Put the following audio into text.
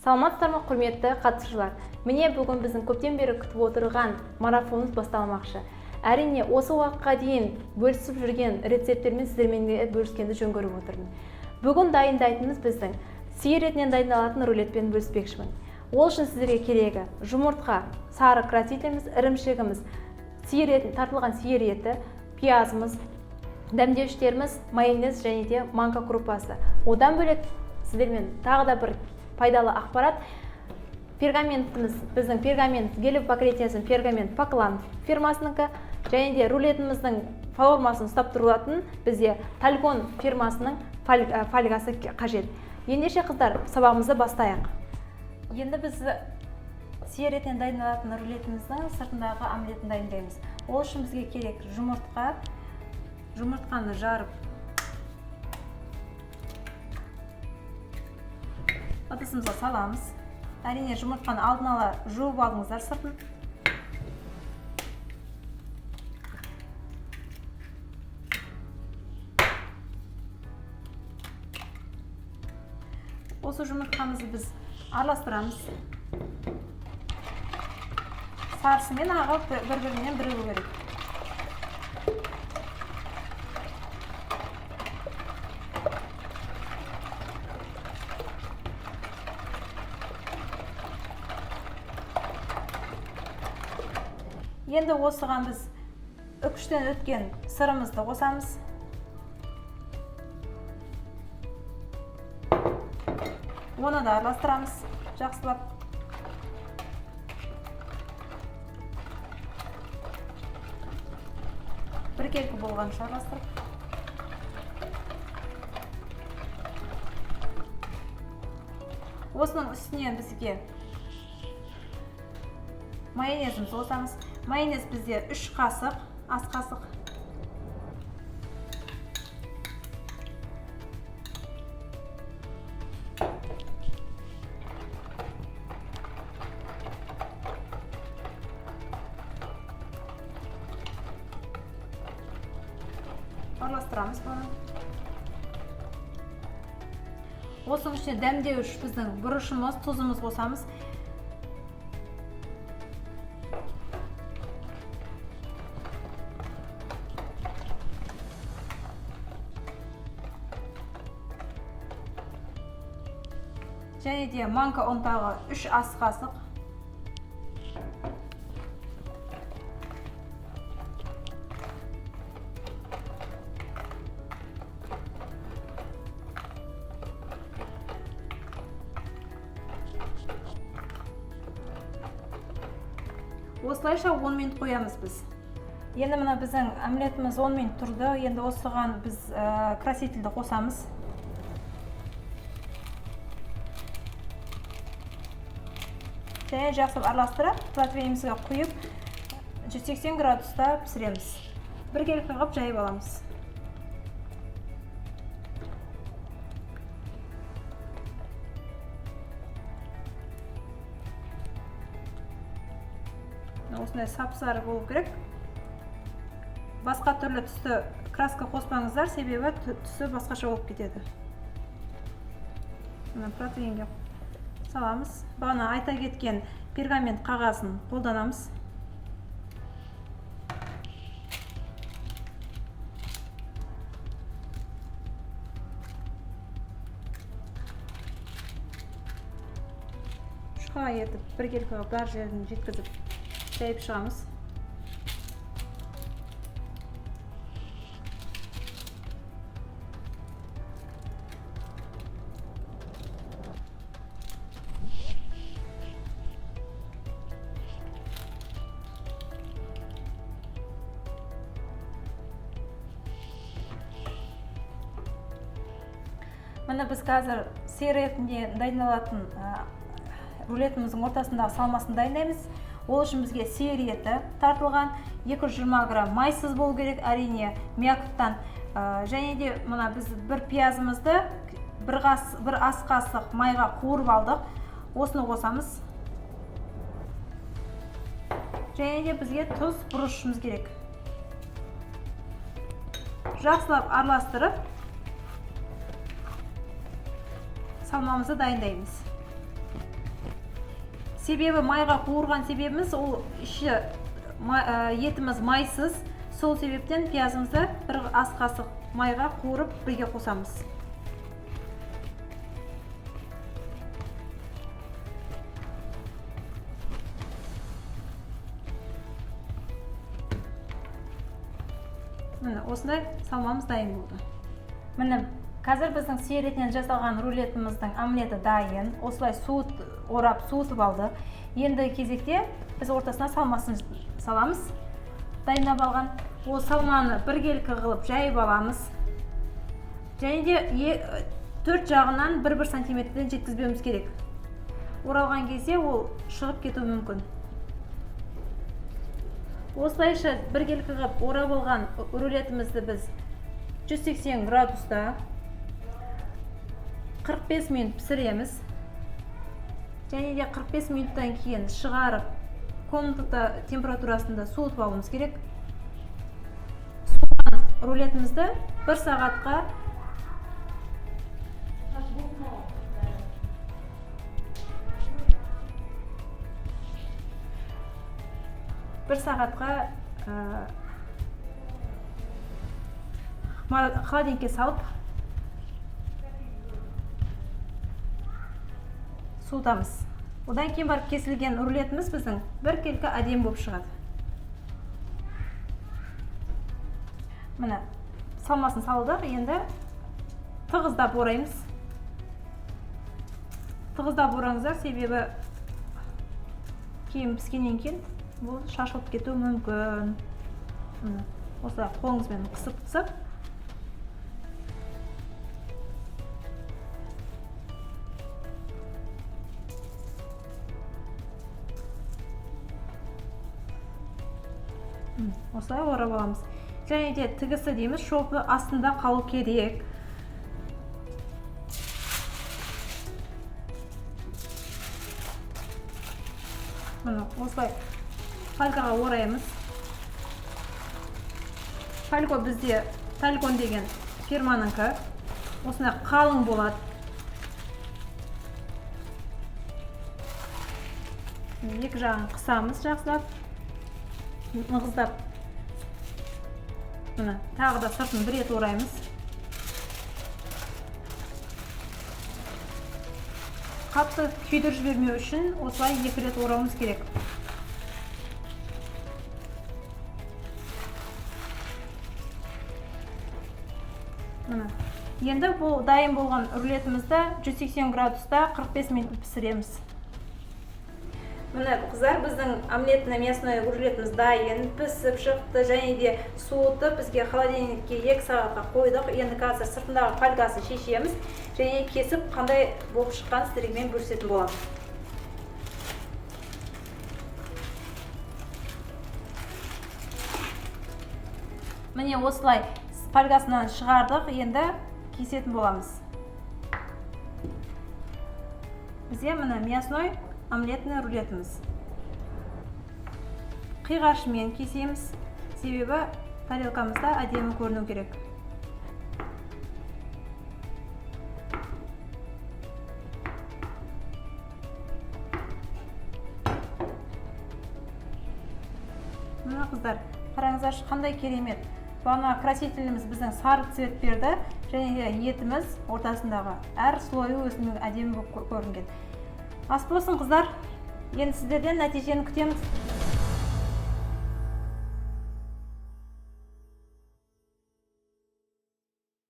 Саламатсыздар ма, құрметті қатысушылар? Міне, бүгін біздің көптен бері күтіп отырған марафонымыз басталмақшы. Әрине, осы уақытқа дейін бөлісіп жүрген рецепттермен сіздермен де бөліскенді жөн көріп отырмын. Бүгін дайындайтынымыз біздің сиыр етінен дайындалатын рулетпен бөліспекшімін. Ол үшін сіздерге керегі жұмыртқа, сары красителіміз, ірімшігіміз, сиыр етін, тартылған сиыр еті, пиязымыз, дәмдеуіштеріміз, майонез және де манка крупасы. Одан бөлек сіздермен тағы да бір пайдалы ақпарат. Пергаментіміз, біздің пергамент гелевый покрытиесінің пергамент Паклан фирмасыныкі, және де рулетіміздің формасын ұстап тұратын бізде Талгон фирмасының фольгасы қажет. Ендеше, қыздар, сабағымызды бастайық. Енді біз сиыр етінен дайындалатын рулетіміздің сыртындағы омлетін дайындаймыз. Ол үшін бізге керек жұмыртқа. Жұмыртқаны жарып ыдысымызға саламыз. Әрине, жұмыртқаны алдын ала жуып алыңыздар сыртын. Осы жұмыртқамызды біз араластырамыз. Сарысы мен ағы бір-бірінен бірігу керек. Енді осыған біз үкіштен өткен сырымызды қосамыз. Оны да араластырамыз жақсылап. Біркелкі болғанша араластырып. Осының үстіне бізге майонезімізді қосамыз. Майонез бізде 3 қасық, ас қасық. Араластырамыз бұны. Осының ішіне дәмдеуіш біздің бұрышымыз, тұзымыз қосамыз. Және де манка ұнтағы 3 ас қасық. Осылайша 10 минут қоямыз біз. Енді мына біздің омлетіміз 10 минут тұрды. Енді осыған біз красительді қосамыз. Және жақсылап араластырып, противенімізге құйып, 180 градуста пісіреміз. Біркелкі қылып жайып аламыз. Осындай сап-сары болу керек. Басқа түрлі түсті краска қоспаңыздар, себебі түсі басқаша болып кетеді. Мына противенге саламыз. Бағана айта кеткен пергамент қағазын қолданамыз. Жұқа етіп біркелкі қылып бар жерін жеткізіп жайып шығамыз. Міне, біз қазір сиыр етінде дайындалатын рулетіміздің ортасындағы салмасын дайындаймыз. Ол үшін бізге сиыр еті тартылған 220 грамм майсыз болу керек, әрине мякоттан. Және де мына біз бір пиязымызды бір ас қасық майға қуырып алдық. Осыны қосамыз. Және де бізге тұз, бұрышымыз керек. Жақсылап араластырып салмамызды дайындаймыз. Себебі майға қуырған себебіміз ол іші етіміз майсыз, сол себептен пиязымызды бір ас қасық майға қуырып бірге қосамыз. Міне осындай салмамыз дайын болды. Міне қазір біздің сиыр етінен жасалған рулетіміздің омлеті дайын. Осылай суыт орап суытып алдық. Енді кезекте біз ортасына салмасын саламыз. Дайындап алған ол салманы біркелкі қылып жайып аламыз. Және де төрт жағынан 1-1 сантиметрден жеткізбеуіміз керек. Оралған кезде ол шығып кетуі мүмкін. Осылайша біркелкі қылып орап алған рулетімізді біз 180 градуста 45 минут пісіреміз. Және де 45 минуттан кейін шығарып комната температурасында суытып алуымыз керек. Суыған рулетімізді 1 сағатқа холодильникке салып суытамыз. Одан кейін барып кесілген рулетіміз біздің біркелкі әдемі болып шығады. Міне салмасын салдық, енді тығыздап ораймыз. Тығыздап ораңыздар, себебі кейін піскеннен кейін бұл шашылып кетуі мүмкін. Міне осылай қолыңызбен қысып-қысып осылай орап аламыз. Және де тігісі дейміз, шопы астында қалу керек. Міне осылай фольгаға ораймыз. Фольга бізде Талькон деген фирманыкі. Осындай қалың болады. Екі жағын қысамыз жақсылап, нығыздап. Міне тағы да сыртын бір рет ораймыз. Қатты күйдіріп жібермеу үшін осылай екі рет орауымыз керек. Міне. Енді бұл дайын болған рулетімізді 180 градуста 45 минут пісіреміз. Міне қыздар, біздің омлетный мясной рулетіміз дайын, пісіп шықты және де суытып бізге холодильникке 2 сағатқа қойдық. Енді қазір сыртындағы фольгасын шешеміз және кесіп қандай болып шыққанын сіздермен бөлісетін боламын. Міне осылай фольгасынан шығардық, енді кесетін боламыз. Бізде міне мясной омлетный рулетіміз. Қиғашымен кесеміз, себебі тарелкамызда әдемі көріну керек. Мына қыздар, қараңыздаршы қандай керемет. Бағана красителіміз біздің сары цвет берді, және де етіміз ортасындағы әр слойы өзінің әдемі болып көрінген. Ас болсын қыздар, енді сіздерден нәтижені күтеміз.